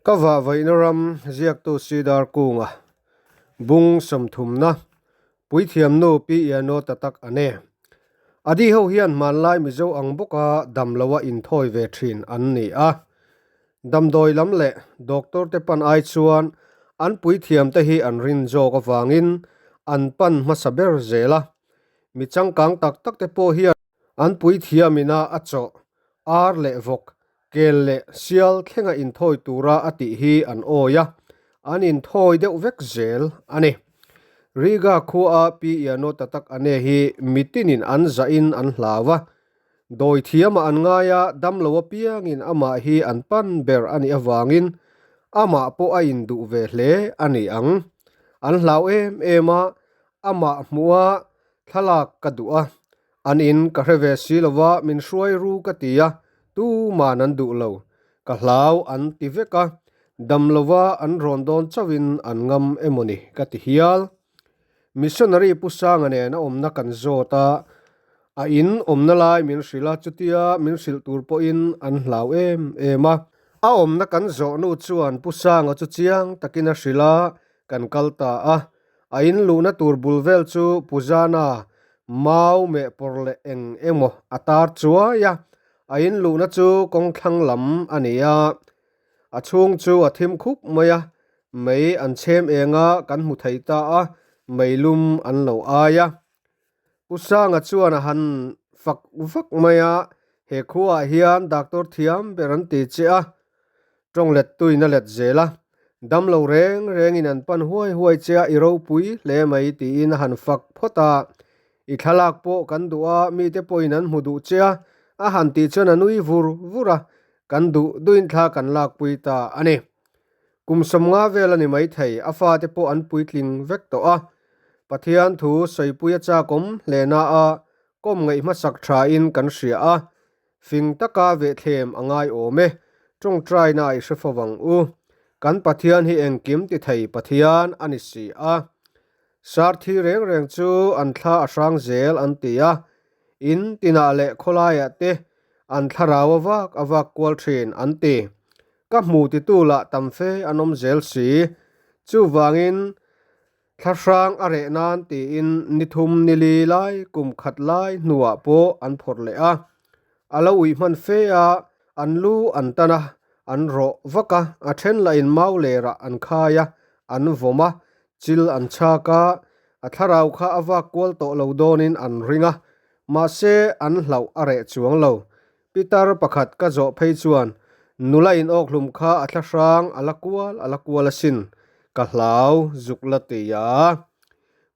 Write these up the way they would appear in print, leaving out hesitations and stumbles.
Ka vahvaihna ram ziaktu Sidar Kunga bung sawmthumna Puithiamnu Pi Iano ta tak a ne. Adi ho hian hmanlai Mizo ang bawka dam loa inthawi ve thin an ni a. Damdawi lam leh doctor te pan ai chuan an puithiam te hi an rin zawk avangin an pan hmasa ber zel a. Mi changkang tak tak te pawh hian an puithiam ina a chawh ar leh vawk Kel leh sial thlenga inthawi tura a tih hi an awi a, an inthawi deuh vek zel a ni. Riga khuaa Pi Iano Tatak Ane hi mitinin an zahin an hlau a, dawi thiamah an ngai a, damlo apiangin amah hi an pan ber a nih avangin amah pawh a induh ve hle a ni ang. An hlau em em a, amah hmuha thlalak ka duh a, An in ka hre ve si lo va, min hruai ru ka ti a, tuman an duh lo. Ka hlau an ti vek a, dam lo va an rawn dawn chauhin an ngam emaw ni ka ti hial. Missionary Pu Sanga nen a awmna kan zawt a, a in awmna lai min hrilh a, chutia min hrilh tur pawhin an hlau em em a. A awmna kan zawh nu chuan Pu Sanga chu chiang takin a hrilh a, kan kal ta a. A in luhna tur bul vel chu Puzana mau meh pawr leh eng emaw a tar chuai a, a in luhna chu kawng thlang lam a ni a, a chhung chu a thim khup mai a, mei an chhem eng a kan hmu thei ta a, meilum an lo ai a. Pu Sanga chuan a han fak vak mai a, he khuaah hian doctor thiam ber an ti che a, tawng let tuin a let zel a, damlo reng rengin an pan huai huai che a, i ropui hle mai tiin a han fak phawt a, i thlalak pawh kan duh a, mite pawhin an hmu duh che a, a han tih chuan a nui vur vur a, kan duh duhin thla kan lakpui ta a ni. Kum sawmnga vel a ni maithei, a fate pawh an puitling vek tawh a. Pathian thu sawipui a chakawm hlena a kawm ngaih hmasak thain kan hria a, fing taka vehthlem a ngai awm e, tawngtaina a i hre fo ang u. Kan Pathian hi engkim ti thei Pathian a ni si a. Sarthi reng reng chu an thla a hrang zel an ti a, in tinah leh khawlaiah te an thlarau a vak a vak kual thin an ti. Ka hmu titu lah tam fe an awm zel si. Chuvangin thlahrang a reh nan tiin ni thum ni li lai kum khat lai hnuah pawh an phawrh leh a. A lo uih hman fe a, an lu an tan a, an rawh vak a, a then lahin mau lerah an khai a, an vawm a, chil an chhak a, a thlarau kha a vak kual tawh lo dawnin an ring a, mahse an hlauh a reh chuang lo. Pitar pakhat ka zawh phei chuan nula in awkhlum kha a thlahrang a la kual a la kual asin, ka hlau zuk la ti a.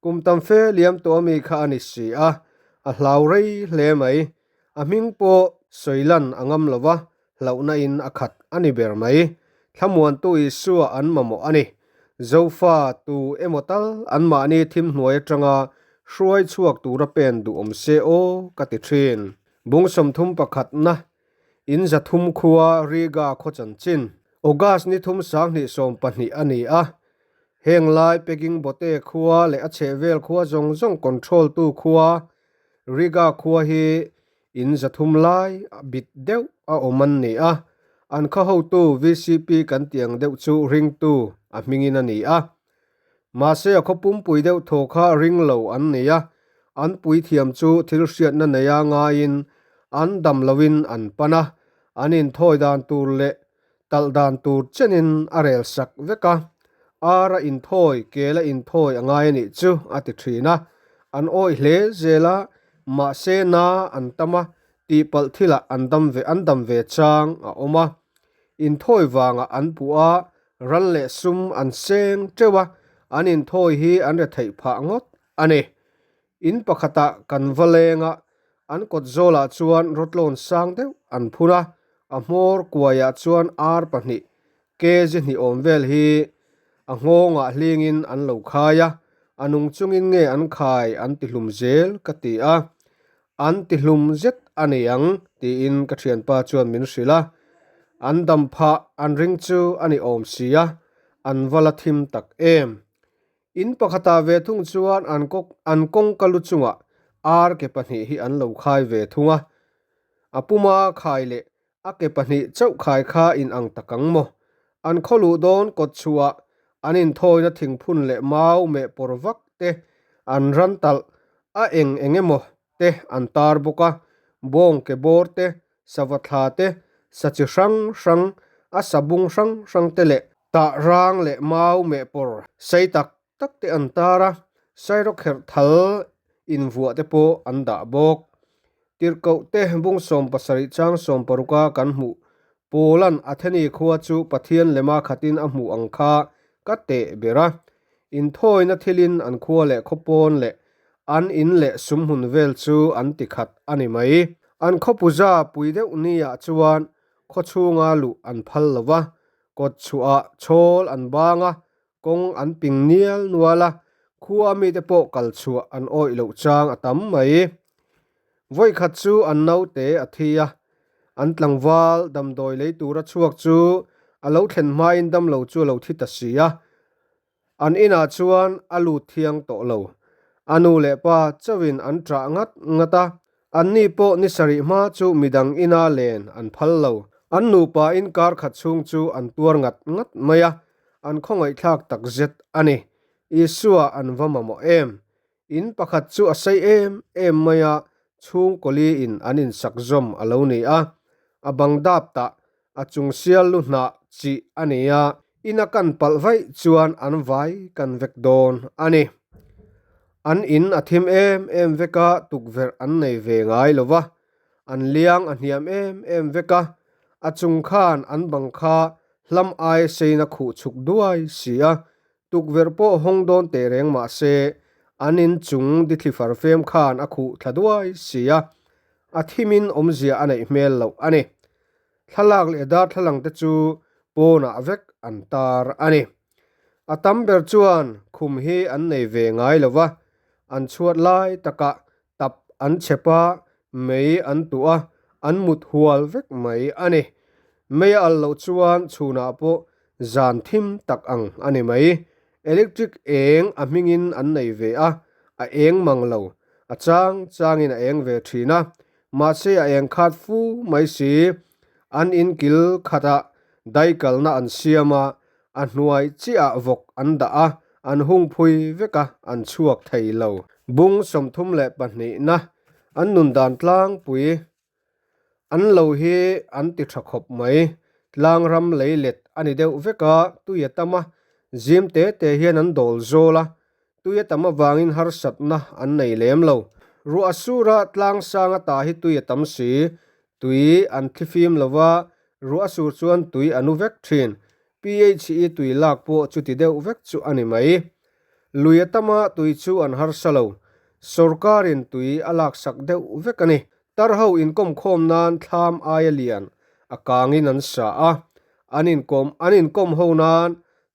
Kum tam fe liam tawh ami kha a ni si a, a hlau rei hle mai. A hming pawh sawi lan a ngam lo va, hlauhna in a khat a ni ber mai. Thlamuantu Isua an mamawh a ni. Zofa tu emaw tal anmahni thim hnuai atanga hruai chhuak tura pen duh awm se aw ka ti thin. Bung 31na, In 300 khua Riga khaw chanchin. August ni thum 2012 a ni a, heng lai Peking Bote khua leh a chhehvel khua zawng zawng control tu khua Riga khua hi in 300 lai bit deuh a awm an ni a, an khaw hotu VCP kan tih ang deuh chu ringtu a hmingin a ni a. Mahse a khaw pumpui deuh thaw kha ring lo an nei a, an puithiam chu thil hriatna neia ngaiin an dam loin an pan a, an inthawi dan tur leh talh dan tur chenin a rel sak vek a, ar a inthawi, kel a inthawi a ngai a nih chu a ti thin a, an awih hle zel a, mahse na an tam a, tihpalh thilah an dam ve an dam ve chang a awm a, inthawi vangah an puh a, Ral leh sum an seng teuh a, an inthawi hi an re theih phah ngawt a ni. In pakhatah kan va leng a, an kawt zawlah chuan rawtlawn sang deuh an phun a, a hmawr kuaiah chuan ar pahnih kg hnih awm vel hi a nghawngah hlingin an lo khai a, a nung chungin nge an khai an ti hlum zel ka ti a, An ti hlum zet a nei ang tiin ka thianpa chuan min hrilh a, an dam phah an ring chu a ni awm si a, an va la thim tak em. In pakhatah ve thung chuan an an kawngka lu chungah ar ke pahnih hi an lo khai ve thung a, a puma khai leh a ke pahnih chauh khai kha in ang tak ang maw? An khaw luh dawn kawt chhuah an inthawina thingphun leh mau meh pawr vak te an ran talh a eng eng emaw te an tar bawk a, bawng ke bawr te, sava thla te, sa chi hrang hrang, a sa bung hrang hrang te leh tah rang leh mau meh pawr sei tak tak te an tar a, sairawkherh thal invuah te pawh an dah bawk. Tirhkoh te bung 70 chang 60 a kan hmuh Paula'n Atheni khua chu Pathian lema khatin a hmuh ang kha ka teh ber a. Inthawina thilin an khua leh khawpawn leh an in leh sumhmun vel chu an ti khat a ni mai. An khawpuza pui deuh niah chuan khaw chhunga luh an phal lo va, kawt chhuah chhawl an bang a, kawng an ping nial nual a, khua mite pawh kal chhuah an awih loh chang a tam mai. Vawikhat chu an naute a thi a, an tlangval damdawi lei tura chhuak chu a lo thlen hmain damlo chu a lo thi ta si a, an inah chuan a lut thiang tawh lo. A nu leh pa chauhin an ṭah ngat ngat a, Anni pawh ni sarih hma chu midang ina len an phal lo. An nupa in kar khat chhung chu an tuar ngat ngat mai a, an khawngaihthlak tak zet a ni. Isua an va mamawh em? In pakhat chu a sei em em mai a, chhungkawli in an insak zawm a lo ni a. A bang dap tah a chung sial lu hnah chih a ni a, ina kan palh vaih chuan an vai kan vek dawn a ni. An in a thim em em vek a, tukverh an nei ve ngai lo va, an liang a hniam em em vek a, a chung khan an bang kha hlam ai seina khuh chhuk duai si a, tukverh pawh hawng dawn teh reng mah se an in chung dithli farfem khan a khuh thla duai si a, a thimin awmzia a neih hmel loh a ni. Thlalak leh darthlalang te chu pawnah vek an tar a ni. A tam ber chuan khum hi an nei ve ngai lo va, an chhuat lai takah tap an chhep a, mei an tuh a, an mut hual vek mai a ni. Mei a al loh chuan chhunah pawh zan thim tak ang a ni mai. Electric eng a hmingin an nei ve a, a eng mang lo. A chang changin a eng ve thin a, mahse a eng khat fu mai si. An in kil khatah daikalna an siam a, a hnuai chiahah vawk an dah a, an hung phui vek a, an chhuak thei lo. Bung 32na an nun dan tlangpui an lo hi an ti tha khawp mai. Tlangram lei let a ni deuh vek a, tui a tam a, zim te te hian an dawl zawl a, Tui a tam avangin harsatna an nei lem lo. Ruah a sur a, tlang sang ata hi tui a tam si. Tui an thlifim lo va, ruah a sur chuan tui a nu vek thin. PHE tui lak pawh chuti deuh vek chu a ni mai. Lui a tam a, tui chu an harsa lo. Sorkarin tui a laksak deuh vek a ni. Tar ho inkawm khawm nan thlam aia lian a kangin an sa a, an inkawm an inkawm ho nan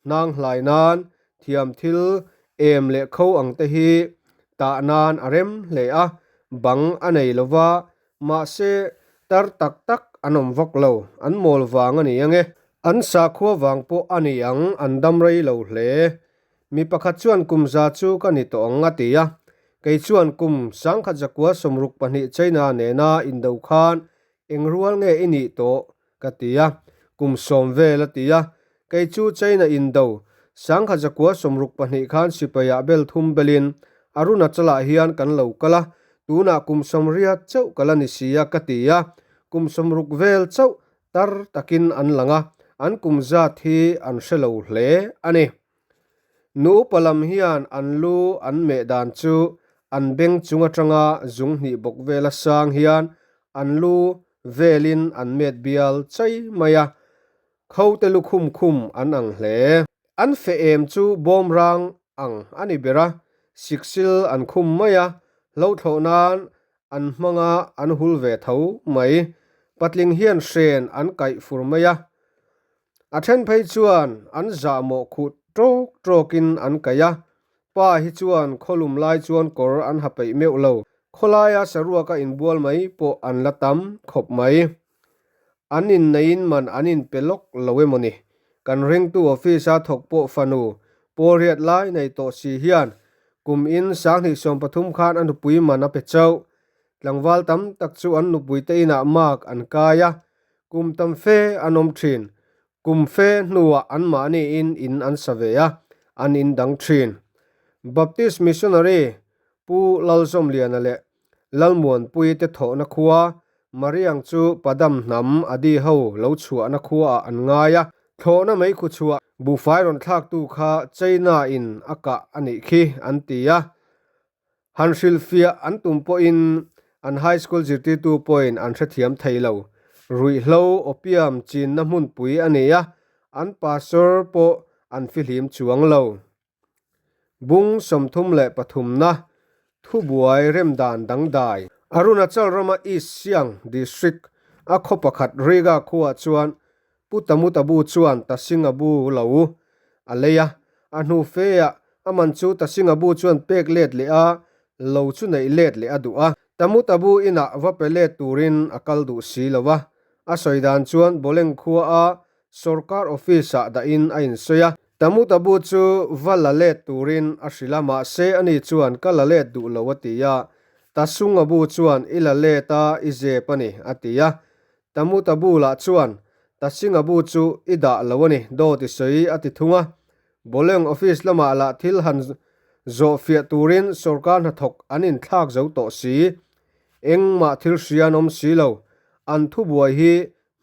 hnang hlai nan Thiam thil em leh kho ang te hi tah nan a rem hle a, bang a nei lo va, mahse tar tak tak an awm vak lo, an mawl vang a ni ang e. An sakhua vang pawh a ni ang, an dam rei lo hle. Mi pakhat chuan kum za chu ka ni tawh ang a ti a, kei chuan kum 1962 China nena indo khan eng rual nge i nih tawh Ka ti a, kum sawm vel a ti a, kei chu China indo 1962 khan sipaiah bel thum belin Arunachal-ah hian kan lo kal a, tunah kum 80 chauh ka la ni si a ka ti a, kum 60 vel chauh tar takin an lang a, an kum zat hi an hre lo hle a ni. Nu upa lam hian an lu an meh dan chu an beng chung atanga zung hnih bawk vela sang hian an lu velin an met bial chai mai a, khote lu khum khum an ang hle. An feh em chu bawmrang ang a ni ber a, siksil an khum mai a, hlothlawh nan an hmang a, an hul ve tho mai. Patling hian hren an kaih fur mai a, A then phei chuan an zahmawh khuh tawk tawkin an kaih a, pa hi chuan khawlum lai chuan kawr an ha peih meuh lo. Khawlaia saruaka inbual mai pawh an la tam khawp mai. An inneiin man an inpe lawk lo emaw ni? Kan ringtu office-a thawk pawh fanu pawlriat lai nei tawh si hian kum in 2013 khan a nupui man a pe chauh. Tlangval tam tak chu an nupuite inah mark an kai a, Kum tam fe an awm thin. Kum fe hnuah anmahniin in an sa ve a, an in dang thin. Baptist Missionary Pu Lalzawmliana leh Lalmuanpuii te thawhna khua Mariang chu Padam hnam Adi ho lo chhuahna khuaah an ngai a, thlawhna mei khu chhuah buhfai rawn thlaktu kha China in a kah a nih khi an ti a. Han hrilhfiah an tum pawhin an high school zirtirtu pawhin an hrethiam thei lo. Ruihhlo opium chinna hmunpui a ni a, an pastor pawh an fihlim chuang lo. Bung 33na thubuai remdan dangdai. Arunachal rama East Siang District a khaw pakhat Riga khuaah chuan Pu Tamutabu chuan Tasingabu lo a lei a, a hnu feah a man chu Tasingabu chuan pek let leh a, lo chu neih let leh a duh a. Tamutabu inah va pe let turin a kal duh si lo a, a sawi dan chuan Boleng khua a sorkar office ah dahin a insawi a. Tamutabu chu va la let turin a hrilh a, mahse ani chuan ka la let duh lo a ti a. Tasungabu chuan i la let a, i zep a ni a ti a. Tamuta bulah chuan Tasinga bu chu i dah lo a ni, dawt i sawi a ti thung a. Boleng office lamah lah thil han zawhfiah turin sorkar hnathawk an inthlak zo tawh si. Engmah thil hria an awm si lo. An thubuai hi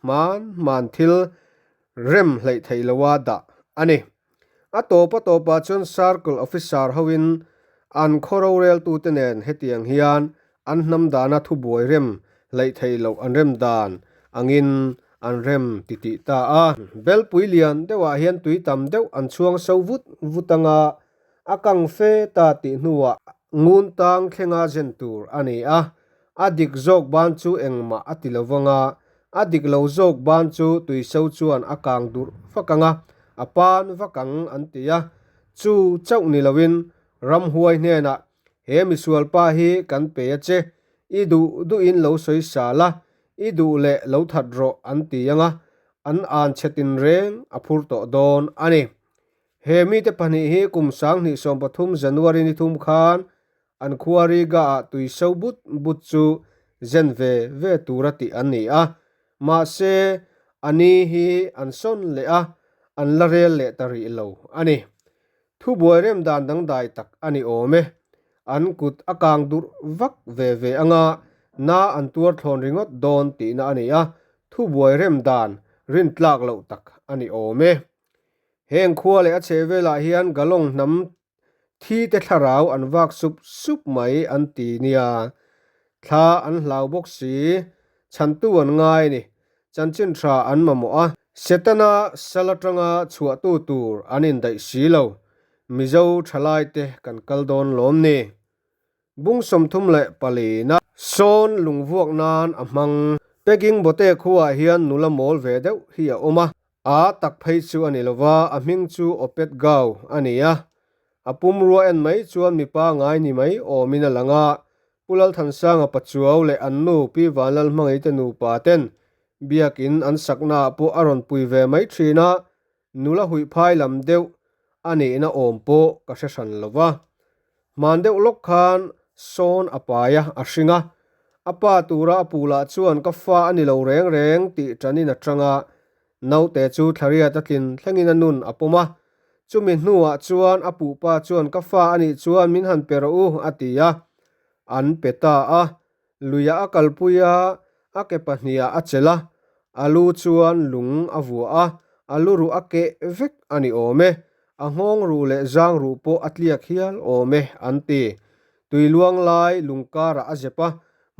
hman hman thil rem hleih theih loa dah a ni. A tawp a tawpah chuan Circle Officer hoin an khaw roreltute nen hetiang hian an hnam dana thubuai rem hleih theih loh an rem dan angin an rem titih ta a. Belpui lian deuhah hian tui tam deuh an chhuang so vut vut anga a kang fe ta tih hnuah ngun tang thlenga zen tur a ni a. A dik zawk ban chu engmah a ti lo vang a, a dik lo zawk ban chu tuiso chuan a kang durh vak ang a, a pan vak ang an ti a. Chu chauh ni loin ramhuai hnenah, He misual pa hi kan pe a che, i duh duhin lo sawi sal a, i duh leh lo that rawh an ti ang a, an an chhe tinreng a phur tawh dawn a ni. He mite pahnih hi kum 2013 January ni thum khan An khua Riga ah tui so but but chu zen ve ve tura tih an ni a, mahse a ni hi an sawn leh a, an la rel leh ta rih lo a ni. Thubuai rem dan dangdai tak a ni awm e. An kut a kang durh vak ve ve anga na an tuar thlawn ringawt dawn tihna a ni a, thubuai rem dan rintlak loh tak a ni awm e. Heng khua leh a chhehvelah hian Galong hnam Thi te thlarau an vak sup sup mai an ti nia. Thla an hlau bawk si, chhantu an ngai a ni. Chanchin tha an mamawh a. Setana sal atanga chhuahtu tur an indaih si lo. Mizo thalai te kan kal dawn lawm ni. Bung 34 na. Sawn lungvuak nan a hmang. Peking Bote khuaah hian nula mawl ve deuh hi a awm a. A tak phei chu a ni lova, a hming chu Opet Gau a ni a. A pumrua en mai chuan mipa ngai ni mai awmin a lang a. Pu Lalthansanga Pachuau leh an nu Pi Vanlalhmangaihte nupa ten biakin an saknaah pawh a rawn pui ve mai thin a. Nula huihphai lam deuh a nihna awm pawh ka hre hran lo va. Hman deuh lawk khan sawn a pai a, a hring a. A pa tura a puh lah chuan ka fa a ni lo reng reng tih ṭanin a ṭang a. Naute chu thlariat a tlin thlengin a nun a pawm a. Chumi hnuah chuan a puh pa chuan ka fa a nih chuan min han pe rawh u a ti a. An pe ta a. Luiah a kalpui a, a ke pahniha a chelh a, a lu chuan lung a vuah a, a lu ruh a keh vek a ni awm e, a nghawng ruh leh zang ruh pawh a tliak hial awm e, an ti. Tui luang lai lung karah a zep a,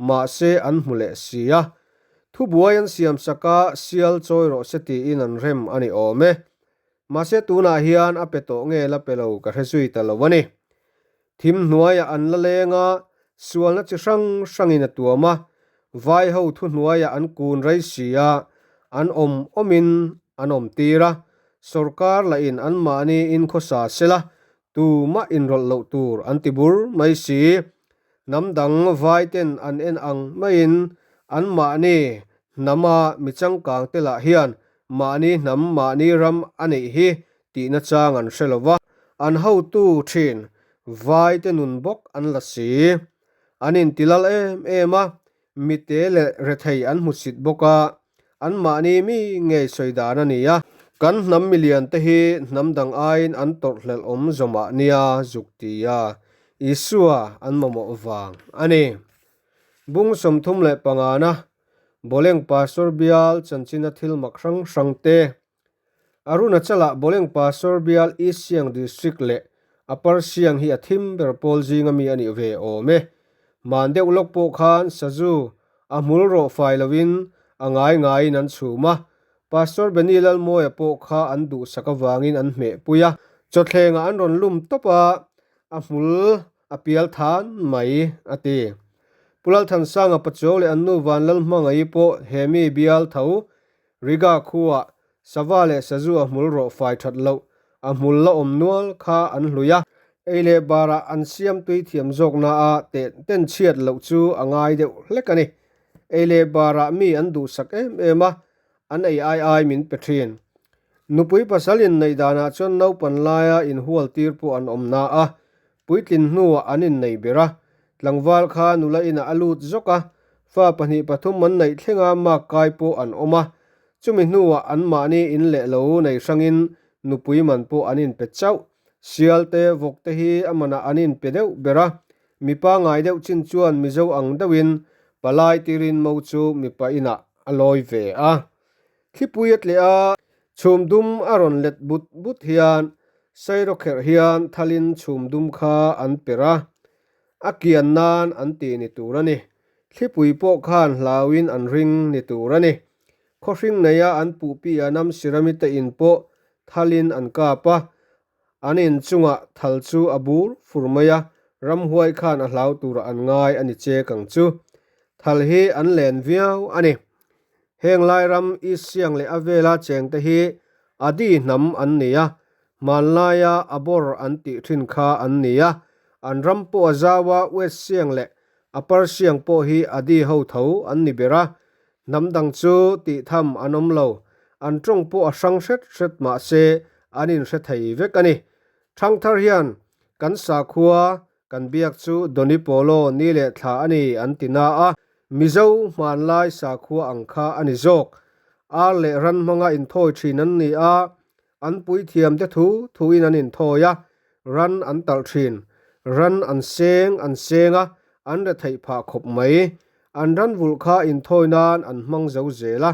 mahse an hmu leh si a. Thubuai an siam sak a, sial chawi rawh se tiin an rem a ni awm e. Mahse tunah hian a pe tawh nge la pe lo ka hre zui ta lo a ni. Thim hnuaiah an la leng a, sualna chi hrang hrangin a tuam a, vai ho thu hnuaiah an kun rei si a, an awm awmin an awm tir a, sorkar lahin anmahni inkhawsa sela tumah inrawlh loh tur an ti bur mai si. Hnam dang vaiten an en ang maiin anmahni hnama mi changkang te lah hian mahni hnam mahni ram a neih hi tihna chang an hre lo va, an hotu thin vai te nun bawk an la si. An intilal em em a, mite leh rethei an hmusit bawk a, anmahni mi ngei sawi dan a ni a. Kan hnam milian te hi hnam dang aiin an tawrhhlelh awm zawmah nia zuk ti a, Isua an mamawh vang a ni. Bung 35 na Boleng Pastor Bial chanchina thil mak hrang hrang te, Arunachal-ah Boleng Pastor Bial East Siang District leh Upper Siang hi a thim ber pawl zinga mi a nih ve awm e. Hman deuh lawk pawh khan sazu a hmul rawh fai loin a ngai ngaiin an chhum a, Pastor Benny Lalmawia pawh kha an duhsak avangin an hmehpui a, chawthlengah an rawn lum tawp a, a hmul a pial than mai, a ti. Pu Lalthansanga Pachuau leh an nu Vanlalhmangaih pawh he mi bial tho Riga khuaah sava leh sazu a hmul rawh fai that loh, a hmul la awm nual kha an hlui a. Ei leh barah an siam tui thiam zawknaah teh ten chhiat loh chu a ngai deuh hlek a ni. Ei leh barah mi an duhsak em em a, an ei ai ai min pe thin. Nupui pasal inneih danah chuan naupan laia inhual tir pawh an awm na a, puitlin hnuah an innei ber a. Tlangval kha nula inah a lut zawk a, fa pahnih pathum an neih thlenga mak kai pawh an awm a. Chumi hnuah anmahni in leh lo nei hrangin nupui man pawh an inpe chauh. Sial te vawk te hi a manah an inpe deuh ber a, mipa ngai deuh chin chuan Mizo ang deuhin palai tirin mo chu mipa inah a lawi ve a. Thlipui a tleh a, chhum dum a rawn let but but hian Sairawkherh hian thalin chhum dum kha an perh a, a kian nan an ti ni tur a ni. Thlipui pawh khan hlauin an ring ni tur a ni. Khawhring neia an puh piah nam Sirami te in pawh thalin an kap a, an in chungah thal chu a bur fur mai a, ramhuai khan a hlau turah an ngai a ni chek ang chu. Thal hi an len viau a ni. Heng lai ram East Siang leh a vela chengte hi Adi hnam an ni a, hmanlaia Abor an tih thin kha an ni a, an ram pawh a zau a, West Siang leh Upper Siang pawh hi Adi ho tho an ni ber a, Hnam dang chu tih tham an awm lo, an tawng pawh a hrang hret hret mah se an inhre thei vek a ni. Thangthar hian kan sakhua kan biak chu Doni Polo ni leh thla a ni an ti na a, Mizo hmanlai sakhua ang kha a ni zawk. Ar leh ran hmanga inthawi thin an ni a, An puithiamte thu thuin an inthawi a, ran an talh thin. Ran an seng an seng a, an retheih phah khawp mai. An ran vulh kha inthawi nan an hmang zo zel a,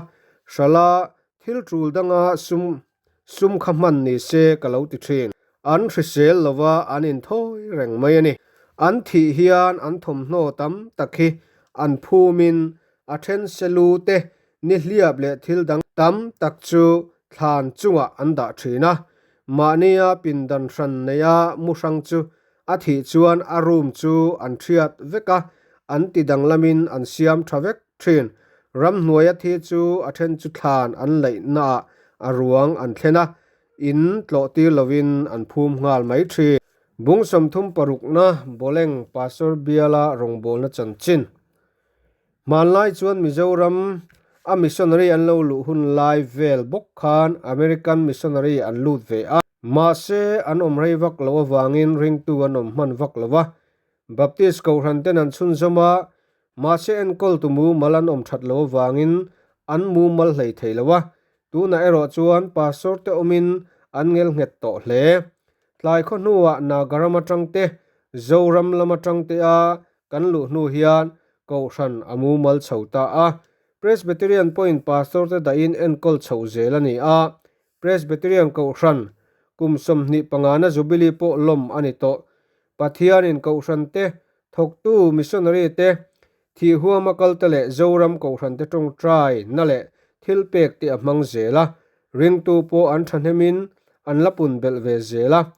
hrala thil tul danga sum sum kha hman ni se ka lo ti thin. An hrisel lova an inthawi reng mai a ni. An thih hian an thawmhnaw tam tak hi an phumin a then selu te Nihliap leh thil dang tam tak chu thlan chungah an dah thin a, mahnia pindan hran neia mu hrang chu a thih chuan a room chu an thiat vek a, an ti danglamin an siam tha vek thin. Ramhnuaia thi chu a then chu thlan an laihnaah a ruang an thlen a, in tlawh tir lovin an phum nghal mai thin. Bung 36na Boleng Pastor Biala rawngbawlna chanchin. Hmanlai chuan Mizoram a missionary an lo luh hun lai vel bawk khan American missionary an lut ve a. Mahse, an awm rei vak loh avangin ringtu an awm hman vak lo va. Baptist kohhran ten an chhunzawm a, mahse enkawltu mumal an awm that loh avangin an mumal hlei thei lo a. Tunah erawh chuan pastor te awmin an ngelnghet tawh hle. Tlai khaw hnuah Nagaram atang te, Zoram lam atang te a Kan luh hnu hian Kohhran a mumal chho ta a, Presbyterian pawhin Pastor te dahin enkawl chhoh zel a ni a, Presbyterian Kohhran kum 25 na Jubilee pawh lawm a ni tawh. Pathianin Kohhran te, thawktu missionary te, thih huama kal te leh Zoram Kohhran te tawngtai na leh thil pek te a hmang zel a, ringtu pawh an thahnemin an la pun belh ve zel a.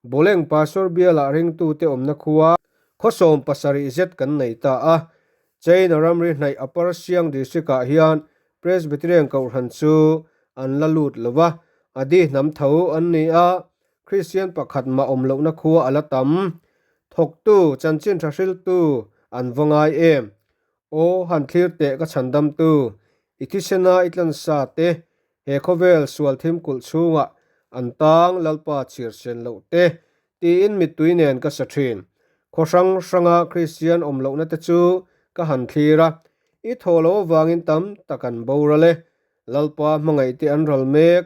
Boleng Pastor bialah ringtu te awmna khua Khaw 70 zet kan nei ta a, China ramri hnaih Upper Siang District-ah hian Presbyterian Kohhran chu an la lut lo va, Adi hnam tho an ni a, Kristian pakhat mah awm lohna khua a la tam. Thawktu, chanchin tha hriltu an va ngai em? Aw, han thlir teh ka chhandamtu, i thisena i tlansa te, he khawvel sual thim kulh chhungah an tang Lalpa chhir sen loh te, tiin mittui nen ka sa thin. Khaw hrang hranga Kristian awm lohna te chu ka han thlir a, i thaw lo avangin tam tak an boral e. Lalpa hmangaih te an ral mek.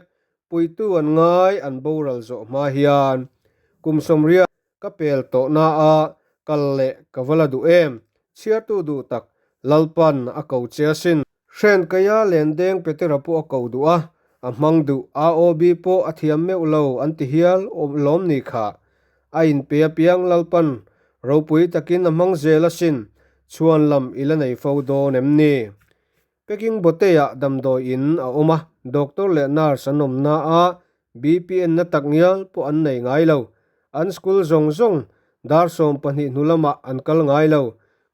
Puitu an ngai an boral zawh hma hian kum sawmriat ka pel tawh na a kal leh ka va la duh em? Chhiartu duh tak Lalpan a ko che asin. Hrenkaia lendeng Petera pawh a ko duh a, a hmang duh AOB pawh a thiam meuh lo an ti hial lawm ni kha. A inpe apiang Lalpan ropui takin a hmang zel asin, chhuan lam i la nei fo dawn em ni? Peking Botei-ah damdawi in a awm a, doctor leh nurse an awm na a, BPN na tak ngial pawh an nei ngai lo. An school zawng zawng dar 12 hnu lamah an kal ngai lo,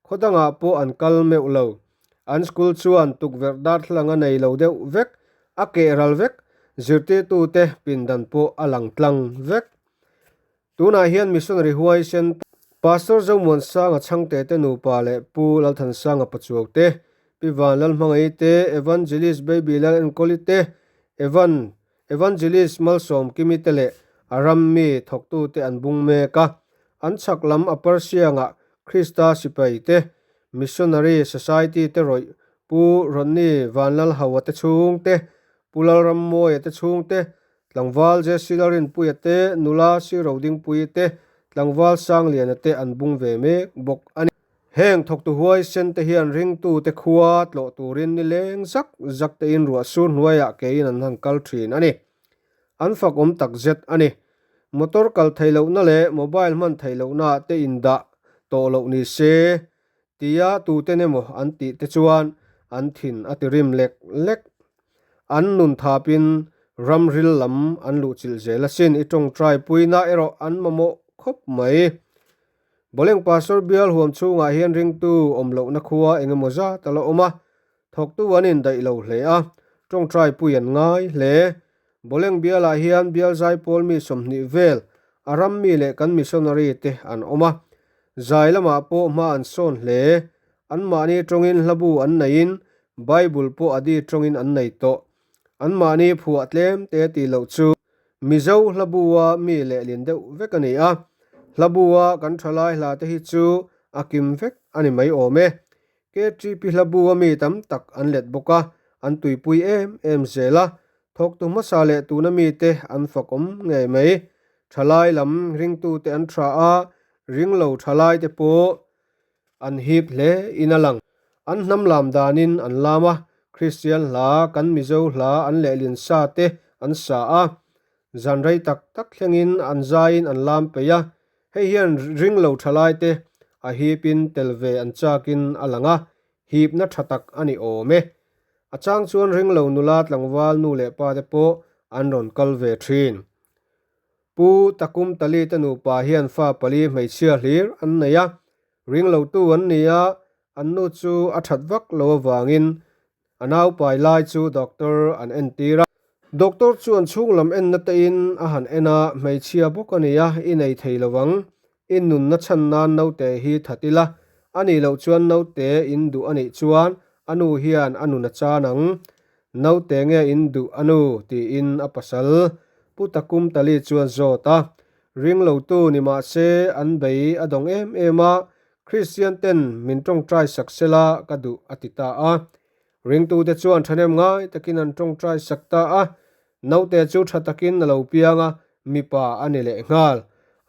khaw dangah pawh an kal meuh lo. An school chuan tukverh darthlalang a nei lo deuh vek, a keh ral vek, zirtirtute pindan pawh a lang tlang vek. Tunah hian Missionary huaisen Pastor Zomuansanga Chhangte te nupa leh Pu Lalthansanga Pachuau te, Pi Van Lalhmangaih te, Evangelist Baby Lalenkawli te, Evan Evangelist Malsawmkimi te leh a ram mi thawktute an bung mek a. An chhak lam a Persiangah Krista sipai te, Missionary Society te rawih Pu Rodney Vanlalhaua te chhungte, Pu Lalrammawia te chhungte, Tlangval Jesse Lalrinpuia te, nula Siro Dingpuii te, tlangval Sangliana te an bung ve mek bawk a ni. Heng thawktu huaisen te hian ringtute khua tlawh turin nileng zak zak tein ruah sur hnuaiah keiin an han kal thin a ni. An fak awm tak zet a ni. Motor kal theih lohna leh mobile hman theih lohnaah te indah tawh loh ni se tia tuten emaw an tih te chuan an thin a ti rim lek lek. An nun thapin ramril lam an luhchilh zel asin i tawngtai puina erawh an mamawh khawp mai. Bawleng Pastor bial huam chhungah hian ringtu awm lohna khua eng emaw zat a la awm a, thawktu an indaih lo hle a, tawngtai pui an ngai hle. Bawleng bialah hian bial zaipawl mi 20 vel a ram mi leh kan missionary te an awm a, zai lamah pawh hma an sawn hle. Anmahni tawngin hlabu an neiin Bible pawh a di tawngin an nei tawh. Anmahni phuah tlem te tih loh chu Mizo hlabua mi lehlin deuh vek a ni a. Hlabua kan thalai hla te hi chu a kim vek a ni mai awm e. KTP hlabua mi tam tak an let bawk a, an tuipui em em zel a. Thawktu hmasa leh tuna mite an fakawm ngei mai. Thalai lam ringtute an tha a, ringlo thalaite pawh An hip hle in a lang. An hnam lam danin an lam a, Kristian hla, kan Mizo hla an lehlin sa te an sa a, zan rei tak tak thlengin an zaiin an lam peih a, hei hian ringlo thalai te a hipin tel ve an chakin a lang a, hipna tha tak a ni awm e. A chang chuan ringlo nula tlangval nu leh pa te pawh an rawn kal ve thin. Pu Takum Tali te nupa hian fa pali hmeichhia hlir an nei a, ringlotu an ni a, an nu chu a that vak lo avangin a naupai lai chu doctor an entir a. Doctor chuan chhunglam enna tein a han en a, hmeichhia bawk a ni a, i nei thei lo ang, i nunna chhan nan naute hi that ila, a nih loh chuan naute in duh a nih chuan a nu hian a nun a chan ang, Naute nge in duh a nu? tiin a pasal Pu Takum Tali chuan zawt a. Ringlotu ni mah se an bei a dawng em em a, Kristian ten min tawngtai sak sela ka duh a ti ta a. Ringtute chuan thahnem ngai takin an tawngtai sak ta a. Naute chu tha takin a lo piang a, mipa a ni leh nghal.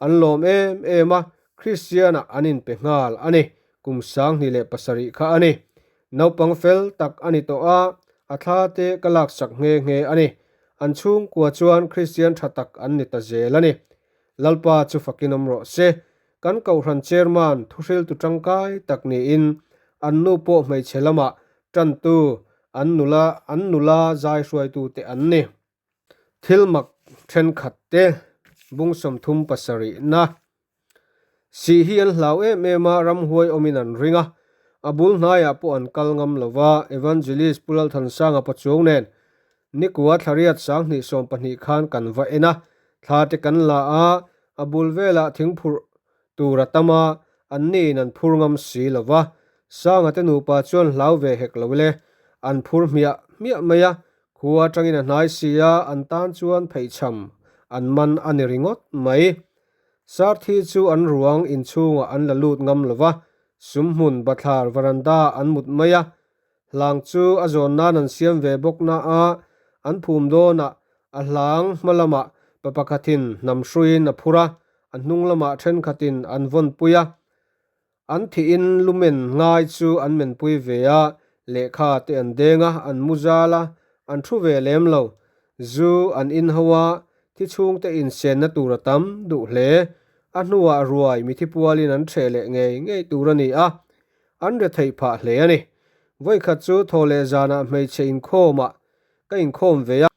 An lawm em em a, Kristianah an inpe nghal a ni. Kum 2007 kha a ni. Naupang fel tak a ni tawh a, a thla te ka laksak nghe nghe a ni. An chhungkua chuan Kristian tha tak an ni ta zel a ni. Lalpa chu fakin awm rawh se. Kan Kohhran Chairman thuhriltu tangkai tak niin an nu pawh hmeichhe lamah tantu an nula an nula zai hruaitute an ni. Thil mak thenkhat te bung 37 na Sih hi an hlau em em a, ramhuai awmin an ring a, a bul hnaiah pawh an kal ngam lo va, Evangelist Pu Lalthansanga Pachuau nen Nikua thlariat 2020 khan kan va en a, thla te kan la a, a bul velah thingphurh tur a tam a, an niin an phur ngam si lo va, Sanga te nupa chuan hlau ve hek lo le, an phur hmiah hmiah mai a, khua atangin a hnai si a, an tan chuan pheichham an man a ni ringawt mai. Sarthi chu an ruang inchhungah an la lut ngam lo va, sumhmun bathlar varanda an mut mai a, hlang chu a zawn nan an siam ve bawk na a, an phum dawnah A hlang hma lamah pa pakhatin hnam hruiin a phur a, a hnung lamah thenkhatin an vawnpui a. An thihin lumen ngai chu an menpui ve a, lehkha te an deng a, an mu zal a, an thu ve lem lo. Zu an in ho a, thi chhungte insenna tur a tam duh hle. A hnuah ruai mithi pualin an ṭheh leh ngei ngei tur a ni a, an retheih phah hle a ni. Vawikhat chu thaw leh zanah hmeichhe inkhawmah ka inkhawm ve a.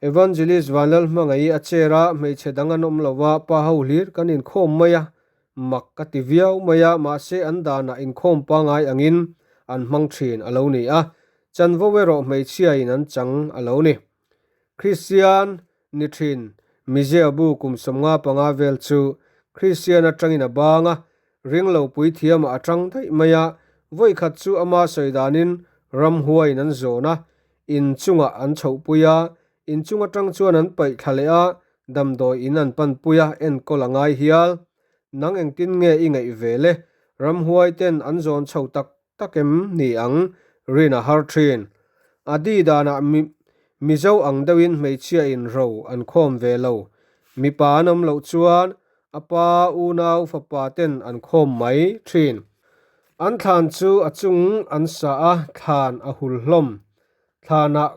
Evangelist Vanlalhmangaih a chair a, hmeichhe dang an awm lo a, pa ho hlir kan inkhawm mai a, mak ka ti viau mai a, mahse an danah inkhawm pangai angin an hmang thin a lo ni a, chanvo erawh hmeichhiain an chang a lo ni. Kristian ni thin Mizia bu kum 55 vel chu Kristian atangin a bang a, Ringlo puithiamah a tang daih mai a, vawikhat chu ama sawi danin ramhuaiin an zawn a, in chungah an chhohpui a, in chung atang chuan an paih thla leh a, damdawi in an panpui a, enkawl a ngai hial. Nang engtin nge i ngaih ve le? Ramhuai ten an zawn chho tak tak em ni ang? Rin a har thin. A di danah Mizo ang deuhin hmeichhia in ro an khawm ve lo. Mipa an awm loh chuan a pa unau fapa ten an khawm mai thin. An thlan chu a chung an sa a, thlan a hul hlawm. Thlanah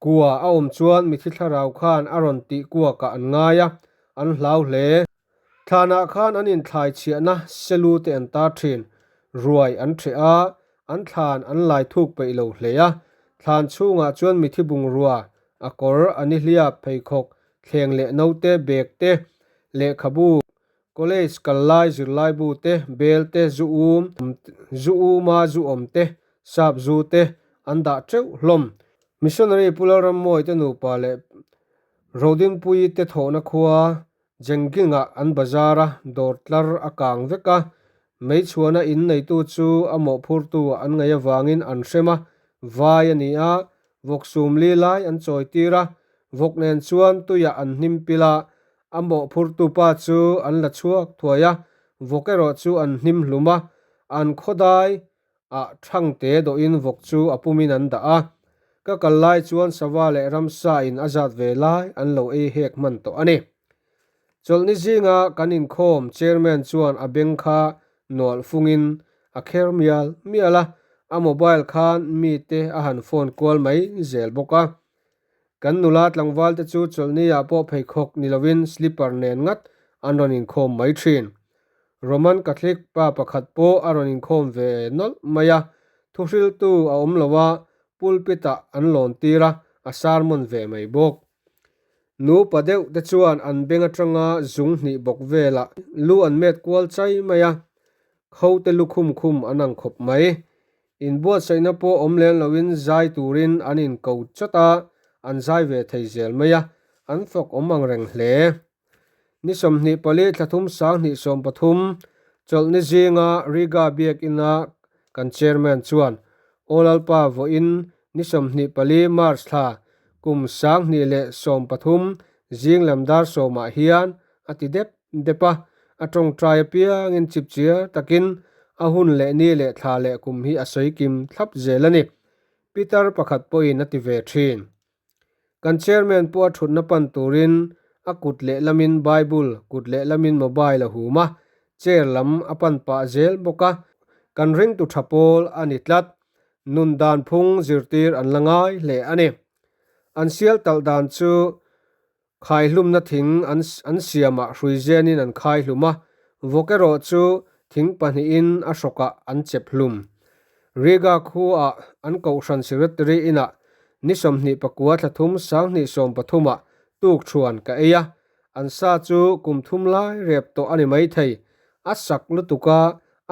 Kua a awm chuan mithi thlarau khan a rawn tih kuakah an ngai a, an hlau hle. Thlanah khan an inthlai chhiahna selu te an tar thin. Ruai an ṭheh a, an thlan an lai thuk peih lo hle a. Thlan chhungah chuan mithi bungrua, a kawr, a nihliap, pheikhawk, thleng leh naute, bag te, lehkhabu, college kal lai zirlaibu te, bel te, zu um, zu uma zu awm te, sap zu te an dah teuh hlawm. Missionary Pu Lalrammawi te nupa leh Rodinpuii te thawhna khua Jengking-ah an bazar a, dawr tlar a kang vek a, meichhuana in neitu chu a mawhphurtu an ngaih avangin an hrem a, vai a ni a, vawk sum li lai an chawi tir a, vawk nen chuan tuiah an hnim pil a, A mawhphurtu pa chu an la chhuak thuai a, vawk erawh chu an hnim hlum a, an khawdai ah thangte dawhin vawk chu a pumin an dah a. Ka kal lai chuan sava leh ramsa in a zat ve lai an lo ei hek hman tawh a ni. Chawlhni zinga kan inkhawm chairman chuan a beng kha nualh fungin a kher mial mial a, a mobile khan mite a han phone kual mai zel bawk a. Kan nula tlangval te chu chawlhni ah pawh pheikhawk ni lovin slipper nen ngat an rawn inkhawm mai thin. Roman Catholic pa pakhat pawh a rawn inkhawm ve nawlh mai a, thuhriltu a awm lo a, pulpit ah an lawn tir a, a sermon ve mai bawk. Nupa deuh te chuan an beng atanga zung hnih bawk velah lu an met kual chai mai a, kho te lukhum khum an ang khawp mai. Inbuatsaihna pawh awm lem loin zai turin an inko chawt a, an zai ve thei zel mai a, an fawk awm ang reng hle. Ni 24 thla thum 2013 chawlhni zinga Riga Biakina kan Chairman chuan Aw Lalpa vawiin ni 24 March thla kum 2013 zing lam dar sawmah hian a ti dep dep a, a tawngtai apiangin chipchiar takin a hun leh ni leh thla leh kum hi a sawi kim thlap zel a ni. Peter pakhat pawhin a ti ve thin. Kan chairman pawh a thutna pan turin a kut lehlamin Bible, kut lehlamin mobile a hum a, chair lam a pan pah zel bawk a, kan ringtu tha pawl a ni tlat. Nun dan phung zirtir an la ngai hle a ni. An sial talh dan chu Khaihlumna thing an an siamah hruizenin an khaihlum a, vawk erawh chu thing pahnihin a hrawkah an chep hlum. Riga khuaah an kohhran secretary inah ni 24 thla thum 2013 ah tukthuan ka ei a, an sa chu kum thum lai rep tawh a ni maithei, a sak lutuk a,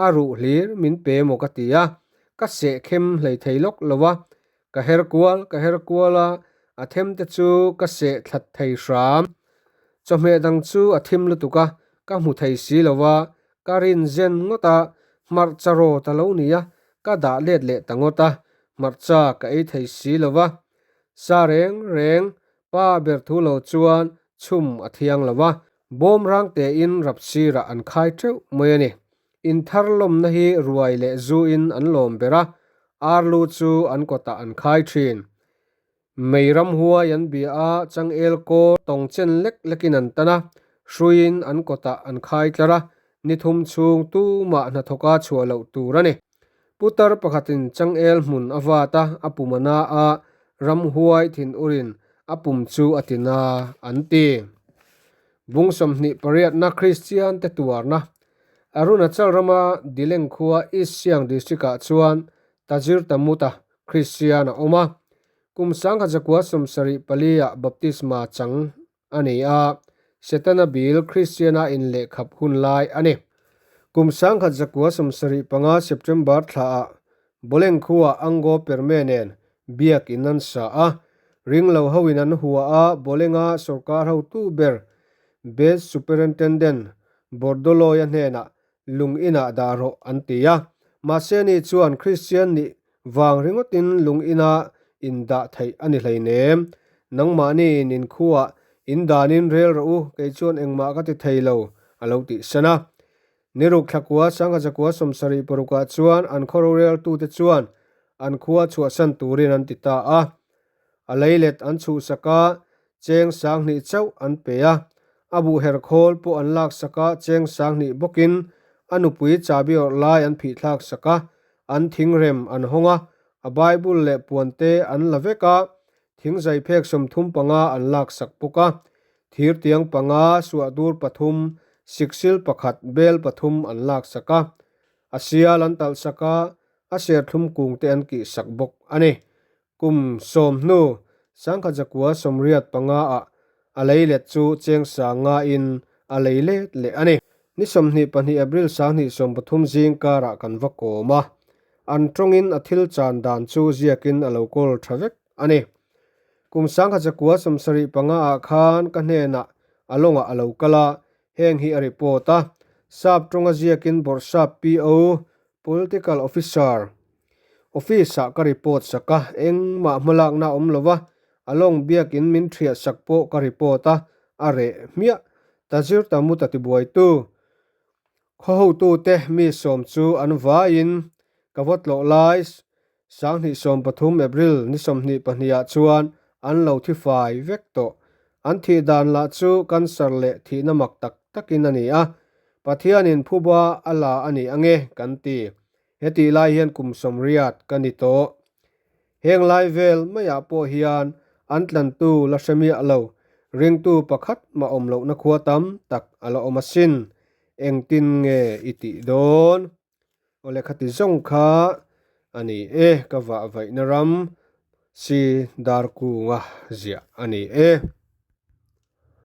a ruh hlir min pe maw ka ti a, ka seh khem hleithei lawk lo a, Ka her kual, ka her kual a, a them te chu ka seh thlat thei hram. Chawhmeh dang chu a thim lutuk a, ka hmu thei si lo a, ka rin zen ngawt a, hmarcha rawt a lo ni a, ka dah let leh ta ngawt a, hmarcha ka ei thei si lo va. Sa reng reng, pa ber thu lo chuan chhum a thiang lo a, bawm rang tein rap sirah an khai teuh mai a ni. Inthar lawmna hi ruai leh zu in an lawm ber a, ar lu chu an kawtah an khai thin. Mei ramhuai an bia a, changel kaw tawng chen lek lekin an tan a, hruiin an kawtah an khai tlar a, ni thum chhung tumah hnathawka chhuah loh tur a ni. Putar pakhatin changel hmun a vat a, a pum a na a, ramhuai thinurin a pum chu a ti na an ti. Bung 28na Kristian te tuarna Arunachal rama Dileng khua East Siang District-ah chuan Tajir Tamuta Kristian a awm a, kum 1974-ah baptisma chang a ni a, Setana bil Kristiana inlehkhap hun lai a ni. Kum 1975 September thlaah Boleng khuaa Ango Perme nen biak in an sa a, ringlo hoin an hua a, Bolenga sorkar hotu ber Base Superintendent Bordoloi-a hnenah lung inah dah rawh an ti a. Mahse ni chuan Kristian nih vang ringawtin lung ina indah theih a ni hleinem. Nangmahni in inkhuaah in danin rel rawh u, kei chuan engmah ka ti thei lo, a lo tih san a. Niruk thlakua sangkhatzakua 76 ah chuan an khaw roreltute chuan an khua chhuahsan turin an ti ta a. A leilet an chhuhsak a, cheng 2000 chauh an pe a, a buhher khawl pawh an laksak a, cheng 2000 bawkin a nupui chabi awrh lai an phihthlak sak a, an thingrem an hawng a, a Bible leh puante an la vek a, thingzai phek 35 an laksak bawk a, thirtiang panga, suahdur pathum, siksil pakhat, bel pathum an laksak a, a sial an talhsak a, a serthlum kungte an kihsak bawk a ni. Kum 10 hnu, 1985 ah a leilet chu cheng 5000 in a lei let leh a ni. Ni 22 April 2013 zing karah kan va kawm a, an tawngin a thil chan dan chu ziakin a lo kawl tha vek a ni. Kum 1975 ah khan ka hnenah a lawngah a lo kal a, heng hi a report a, Sap tawnga ziakin Bawrhsap PO, Political Officer, Office-ah ka report sak a, engmah hmalakna a awm lo va, a lawng biakin min thiah sak pawh ka report a, a reh hmiah. Tazir Tamuta tibuaitu khaw hotute mi sawm chu an vaiin ka va tlawh lai 2013 April ni 22 ah chuan an lo thi fai vek tawh. An thih dan lah chu cancer leh thihna mak tak takin a ni a, Pathianin phuba a la a ni ange kan ti. Hetih lai hian kum 80 ka ni tawh. Heng lai vel maiah pawh hian an tlantu la hre miah lo, ringtu pakhat mah awm lohna khua tam tak a la awm asin. Engtin nge i tih dawn? Awle khati zawng kha a ni e, ka vah vaihna ram si Darkunga ziah a ni e.